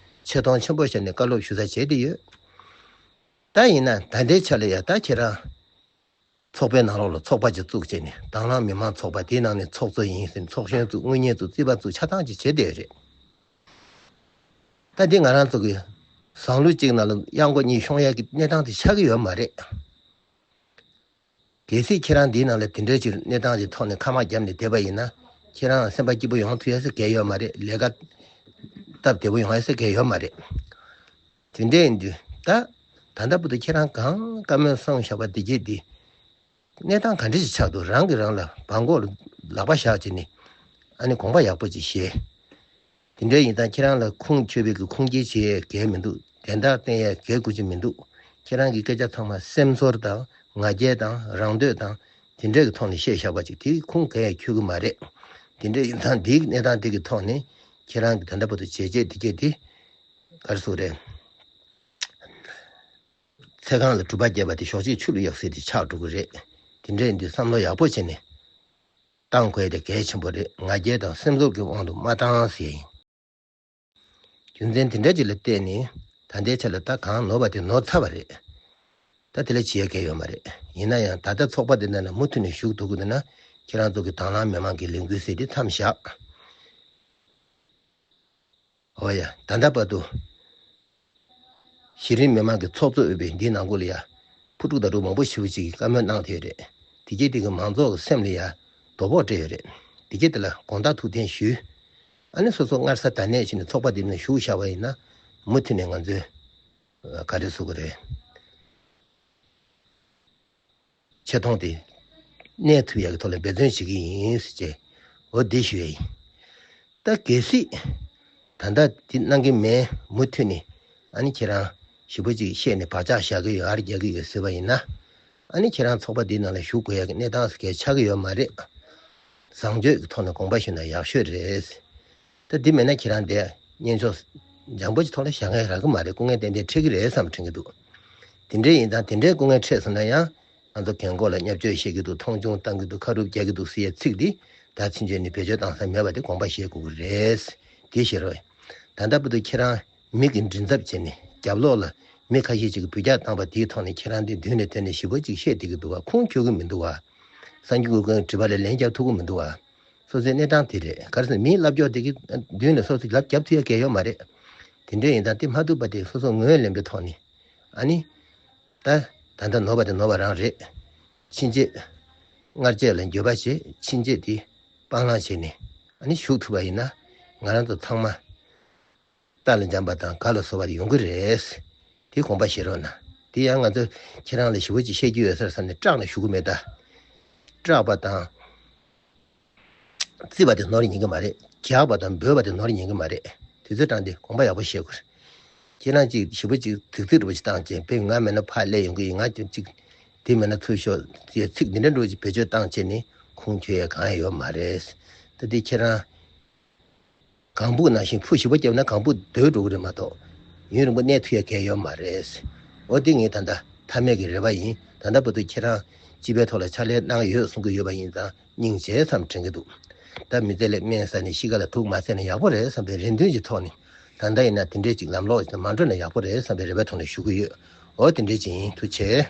ཆེ་མཐོང་ཆེན་པོ་བཞག་ནས་བཀའ་སློབ་ཞུ་ས་བྱས་ཏེ་ཡོད། ད་ཡིན་ན་ད་ལྟའི་ཆ་ལ་ཡ་ད་ཁྱེད་རང་ཚོགས་པའི་ནང་ལོགས་ལ་ཚོགས་པ་ཅིག་བཙུགས་བྱས་ནས་དྭང་བླངས་མི་མང་ཚོགས་པ་དེའི་ནང་ནས་ཚོགས་གཙོ་ཡིན་ཟེར་ཚོགས་གཞོན་བཙུགས་དངུལ་གཉེར་བཙུགས་རྩིས་པ་བཙུགས་ཆ་ཚང་ཅིག་བྱས་བསྡད་ཡོད་རེད། ད་འདི་ང་རང་ཚོ་གི་བཟང་ལུགས་གཅིག་ནང་ལ་གཡང་སྒོ་གཉིས་ཤོང་ཡག་གི་གནས་སྟངས་དེ་ཆགས་ཀྱི་ཡོད་མ་རེད། གལ་སྲིད་ཁྱེད་རང་འདིའི་ནང་ལ་དེ་འདྲའི་ཅིག་གནས་སྟངས་ཀྱི་ཐོག་ནས་ཁ་དམག་བརྒྱབ་ནས་བསྡད་པ་ཡིན་ན་ཁྱེད་རང་སེམས་པ་སྐྱིད་པོ་ཡོང་ཐུབ་ཡ་ཟེར་གལ་ཡོད་མ་རེད། ལས་ཀ་སྟབས་བདེ་པོ་ཡོང་ཡ་ཟེར་གལ་ཡོད་མ་རེད། དེ་འདྲ་ཡིན་དུས་ད་ད་ལྟ་བར་དུ་ཁྱེད་རང་གང་བཀའ་མོལ་གསུངས་བཞག་པ་འདི་གྱད་འདི་གནས་སྟངས་ག་འདྲ་ཞིག་ཆགས་འདུག་རང་གིས་རང་ལ་བང་མགོ་ལ་ལག་པ་བཞག་བྱས་ནས་ཨ་ནི་དགོངས་པ་ཡག་པོ་ཅིག་བཞེས། དེ་འདྲ་ཡིན་ཙང་ཁྱེད་རང་ལ་ཁུངས་འཁྱོལ་བའི་གི་ཁུངས་སྐྱེལ་བྱེད་ཡས་གལ་མི་འདུག་དན་རྟགས་བསྟན་ཡས་གལ་དགོས་ཀྱི་མི་འདུག་ཁྱེད་རང་གི་སྐད་ཆ་ཚང་མ་སེམས་ཚོར་དང་ང་རྒྱལ་དང་རང་འདོད་དང་དེ་འདྲ་གི་ཐོག་ནས་བཤད་བཞག་པ་ཅིག་དེ་ཁུངས་གང་ཡང་འཁྱོལ་གི་མ་རེད། དེ་འདྲ་ཡིན་ཙང་འདིའི་གནས་སྟངས་དེ་གི་ཐོག་ནས་ཁྱེད་རང་གི་ད་ལྟ་བར་དུ་བྱས་རྗེས་དེ་གྱད་དེ་ག་རེ་ཟེར་དགོས་རེད། ཚེ་གང་ལ་སྒྲུབ་པ་བརྒྱབ་པ་དེ་ཞོགས་ཇེ་ཆུ་ལ་གཡུག་ཟེར་དེ་ཆགས་འགྲོ་གི་རེད། དེ་འདྲ་ཡིན་དུས་བསམ་བློ་ཡག་པོ་བྱས་ནས་བཏང་དགོས་དེ་གལ་ཆེན་པོ་རེད། ང་རྒྱལ་དང་སེམས་ཚོར་གྱི་དབང་དུ་མ་བཏང་ཟེར་ཡིན། རྒྱུ་མཚན་དེ་འདྲ་ཅིག་ལ་བརྟེན་ནས་ད་ལྟའི་ཆ་ལ་ད་གང་ནོར་བ་དེ་ནོར་ཚར་བ་རེད། ད་དེ་ལ་བྱེད་ཡ་གལ་ཡོད་མ་རེད། ཡིན་ན་ཡང་ད་ལྟ་ཚོགས་པ་འདི་ནང་ལ་མུ་མཐུད་ནས་ཞུགས་ཐུབ་ཀྱི་འདུག་ན་ཁྱེད་རང་ཚོ་གི་དྭང་བླངས་མི་མང་གི་ལས་འགུལ་ཟེར་དེ་མཚམས་བཞག་འོ་ཡ། ད་ལྟ་བར་དུ་གཞི་རིམ་མི་མང་གི་ཚོགས་གཙོ་འོས་པའི་འདིའི་ནང་ཁུལ་ལ་ཡ་ཕུ་ཕྲུག་དང་འབྲུག་མང་པོ་ཞེ་པོ་ཅིག་གིས་བཀའ་མོལ་གནང་ཐུབ་ཡོད་རེད། དེ་གྱད་དེ་གི་མང་ཚོགས་ཀྱི་སེམས་ལ་ཡ་དོ་ཕོག་སྤྲད་ཡོད་རེད། དེ་གྱད་དེ་ལ་དགོངས་དག་ཐུགས་བདེན་ཞུས། ཨ་ནི་སོ་སོ་སྔར་ས་ད་གནས་ཕྱིན་ནས་ཚོགས་པ་འདི་ནང་ཞུགས་བཞག་པ་ཡིན་ན་མུ་མཐུད་ནས་ང་ཚོས་ག་རེ་ཟེར་དགོས་རེད། ཆེ་མཐོང་དེ་གནས་ཐུབ་ཡག་གི་ཐོག་ལ་འབད་བརྩོན་བྱེད་ཀྱི་ཡིན་ཟེར་བྱས་འོ་འདི་ཞུ་ཡ་ཡིན། ད་གལ་སྲིད་ད་ལྟ་འདི་གནང་གི་མེད་མུ་མཐུད་ནས་ཨ་ནི་ཁྱེད་རང་ཞེ་པོ་ཅིག་བཤད་ནས་བག་ཆགས་བཞག་གི་ཡོད་ཨར་རྒྱག་གི་ཡོད་ཟེར་བ་ཡིན་ན་ཨ་ནི་ཁྱེད་རང་ཚོགས་པ་འདིའི་ནང་ལ་ཞུགས་དགོས་ཡག་གི་གནས་སྟངས་གལ་ཆགས་ཀྱི་ཡོད་མ་རེད། བཟང་སྤྱོད་ཀྱི་ཐོག་ནས་དགོངས་པ་ཞུས་ན་ཡག་ཤོས་རེད། ད་འདི་མེད་ན་ཁྱེད་རང་དེ་སྙན་ཕྱོགས་འཇམ་པོ་ཅིག་ཐོག་ལ་བཞག་མཁན་རག་གི་མ་རེད། སྐུ་ངལ་ཏན་ཏན་འཕྲད་ཀྱི་རེད་བསམ་དྲན་གྱི་འདུག་དེ་འདྲ་ཡིན་ཙང་དེ་འདྲའི་སྐུ་ངལ་འཕྲད་སོང་ན་ཡང་ང་ཚོ་རྒན་གོག་ལ་བརྙས་བཅོས་བཤད་ཀྱི་འདུག་མཐོང་ཆུང་བཏང་གི་འདུག་ཁ་རུབ་རྒྱག་གི་འདུག་ཟེར་ཡའི་ཚིག་འདི་ད་ཕྱིན་ཆད་ནས་བེད་སྤྱོད་བཏང་ས་མེད་པ་དེ་དགོངས་པ་བཞེས་དགོས་ཀྱི་རེད། དེ་བཞིན་རོ། ད་ལྟ་བར་དུ་ཁྱེད་རང་མི་གི་མགྲིན་ཚབ་བྱས་ནས་རྒྱབ་ལོགས་ལ་མི་ཁ་ཤས་ཅིག་གིས་འབུད་རྒྱག་བཏང་པ་དེའི་ཐོག་ནས་ཁྱེད་རང་འདི་མདུན་ནས་ཐོན་ནས་ཞེ་པོ་ཅིག་བཤད་བསྡད་ཀྱི་འདུག་བ། ཁུངས་འཁྱོལ་གྱི་མི་འདུག་བ། གསར་འགྱུར་འགོད་མཁན་དྲི་བ་ལ་ལན་རྒྱག་ཐུབ་ཀྱི་མི་འདུག་བ། སོ་སོའི་གནས་སྟངས་དེ་རེད། ག་རེ་ཟེར་ན་མིའི་ལབ་ཀྱོག་དེ་གི་མདུན་ནས་སོ་སོ་ལབ་རྒྱབ་ཐུབ་ཡ་གལ་ཡོད་མ་རེད། དེ་འདྲ་ཡིན་ཙང་དེ་མ་ཐུབ་པ་དེ་སོ་སོ་ངོས་ལེན་པའི་ཐོག་ནས་ཨ་ནི། ད་ད་ལྟ་ནོར་བ་དེ་ནོར་བ་རང་རེད། ཕྱིན་ཆད་སྔར་བཅས་ལ་འགྱོད་པ་བྱེད། ཕྱིན་ཆད་དེ་སྤང་བླང་བྱས་ནས་ཨ་ནི་ཞུགས་ཐུབ་པ་ཡིན་ན་ང་རང་ཚོ་ཚང་མ་རྟ་ལ་འཇམ་པ་དང་ག་ལ་སོ་བ་ཡོང་གི་རེད། དེ་དགོངས་པ་བཞེས་རོགས་གནང་། དེ་ཡང་ང་ཚོ་ཁྱེད་རང་ལ་ཞེ་པོ་ཅིག་བཤད་རྒྱུ་ཡོད་ས་རེད་བསམ་ནས་སྐྲག་ནས་ཞུ་གི་མེད་ད། སྐྲག་པ་དང་། རྩིས་པ་དེ་ནོར་ཉན་གི་མ་རེད། རྒྱག་པ་དང་འབོད་པ་དེ་ནོར་ཉན་གི་མ་རེད། དུས་ཚོད་བཏང་སྟེ་དགོངས་པ་ཡག་པོ་བཞེས་དགོས། ཁྱེད་རང་ཅིག་ཞེ་པོ་ཅིག་རྫིག་རྫིག་འདྲ་པོ་ཅིག་བཏང་བྱས་དཔེ་ང་མེད་ན་ཕར་སླེབས་ཡོང་གི་ཡིན། ང་ཅིག་དེ་མེད་ན་ཚུར་ཤོག་ཅེས་ཚིག་འདི་འདྲ་འདྲ་པོ་ཅིག་བེད་སྤྱོད་བཏང་བྱས་ནས་ཁུངས་འཁྱོལ་ཡ་གང་ཡང་ཡོད་མ་རེད། ད་དེ་ཁྱེད་རང་གངས་སྦུག་ནང་བཞིན་ཕུ་ཞེ་པོ་བརྒྱབ་ན་གངས་སྦུག་རྡོལ་འགྲོ་གི་རེད་མ་གཏོགས་ཡུན་རིང་པོ་གནས་ཐུབ་ཡ་གང་ཡང་ཡོད་མ་རེད། འོ་དེ་ངས་ད་ལྟ་མཐའ་མའི་གི་རེ་བ་ཡིན། ད་ལྟ་བར་དུ་ཁྱེད་རང་སྤྱི་པའི་ཐོག་ལ་ཕྱག་ལས་གནང་ཡོད་གསུང་གི་ཡོད་པ་ཡིན་ཙང་། སྙིང་རྗེ་ཙམ་དྲན་གྱི་འདུག་ད་མི་ཚེ་ལ་སྨན་ཟ་ནས་གཤིས་ཀ་ལ་དུག་མ་བཟས་ན་ཡག་པོ་རེད་བསམ་པའི་རེ་འདུན་གྱི་ཐོག་ནས། ད་ལྟ་ཡིན་ན་དེ་འདྲའི་ཅིག་ལམ་ལོག་ཅིག་མ་འགྲོ་ན་ཡག་པོ་རེད་བསམ་པའི་རེ་བའི་ཐོག་ནས་ཞུ་གི་ཡོད། འོ་དེ་འདྲའི་ཅིག་ཡིན། ཐུགས་རྗེ་ཆེ།